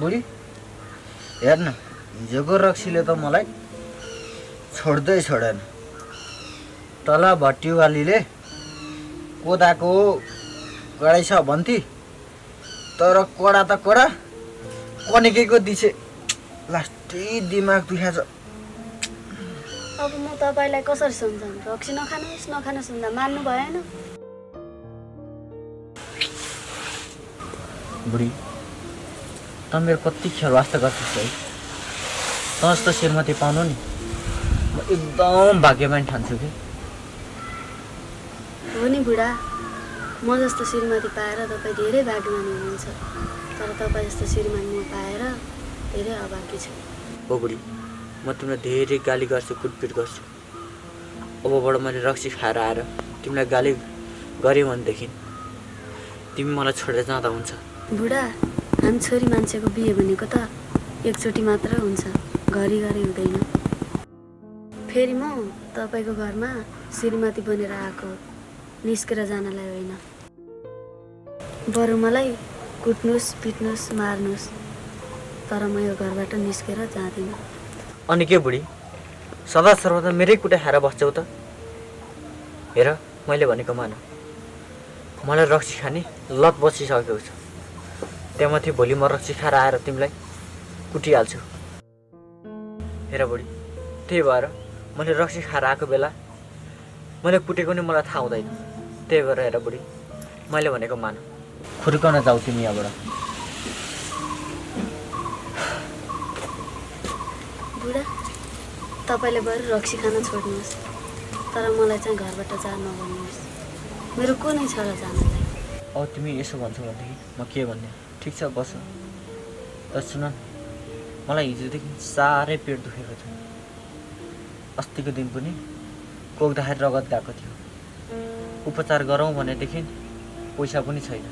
बुढी हेर्न हिजोको रक्सीले त मलाई छोड्दै छोडेन। तल भट्टीवालीले कोदाको कराइ छ भन्थे तर कडा त कडा कनेकेको दिछे लास्टै दिमाग दुखाछ। अब म तपाईलाई कसरी सम्झाउँ? रक्सी नखानुहोस् भन्दा मान्नु भएन। बुढी त मेरो कति ख्याल वास्ता गर्छस् है। त जस्तो श्रीमती पाउनु नि म एकदम भाग्यवान ठान्छु कि। हो नि बुढा, म जस्तो श्रीमती पाएर तपाईँ धेरै भाग्यवान हुनुहुन्छ। तर तपाईँ जस्तो श्रीमान म पाएर धेरै अभागी छु। हो बुढी, म तिमीलाई धेरै गाली गर्छु, कुटपिट गर्छु। अबबाट मैले रक्सी खाएर आएर तिमीलाई गाली गरेँ भनेदेखि तिमी मलाई छोडेर जाँदा हुन्छ। बुढा, हामी छोरी मान्छेको बिहे भनेको त एकचोटि मात्र हुन्छ, घरिघरि हुँदैन। फेरि म तपाईँको घरमा श्रीमती बनेर आएको, निस्केर जानलाई होइन। बरु मलाई कुट्नुहोस्, पिट्नुहोस्, मार्नुहोस्, तर म यो घरबाट निस्केर जाँदिनँ। अनि के बुढी, सदा सर्वदा मेरै कुटा खाएर बस्छौ त? हेर मैले भनेको मान, मलाई रक्सी खाने लत बसिसकेको छ। त्यहाँमाथि भोलि म रक्सी खाएर आएर तिमीलाई कुटिहाल्छु। हेर बुढी, त्यही भएर मैले रक्सी खाएर आएको बेला मैले कुटेको नि मलाई थाहा हुँदैन। त्यही भएर हेर बुढी, मैले भनेको मान, खुर्कन जाऊ तिमी यहाँबाट। बुढा, तपाईँले बरु रक्सी खान छोड्नुहोस्, तर मलाई चाहिँ घरबाट जान नभन्नुहोस्। मेरो को नै छ र जानलाई। अब तिमी यसो भन्छौ भनेदेखि म के भन्ने? ठिक छ बस। त सुन, मलाई हिजोदेखि साह्रै पेट दुखेको थियो। अस्तिको दिन पनि कोक्दाखेरि रगत गएको थियो। उपचार गरौँ भनेदेखि पैसा पनि छैन।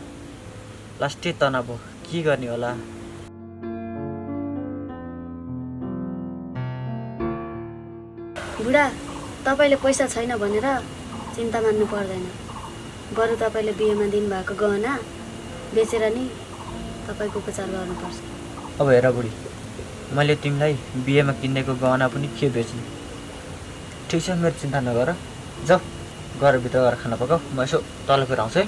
लास्टै तनाव भयो, के गर्ने होला? बुढा, तपाईँले पैसा छैन भनेर चिन्ता मान्नु पर्दैन। बरु तपाईँले बिहेमा दिनुभएको गहना बेचेर नि तपाईँको उपचार गर्नुपर्छ। अब हेर बुढी, मैले तिमीलाई बिहेमा किनेको गहना पनि के बेच्ने? ठिक छ, मेरो चिन्ता नगर। जाऊ, घर भित्र गएर खाना पकाऊ, म यसो तल फेर आउँछु है।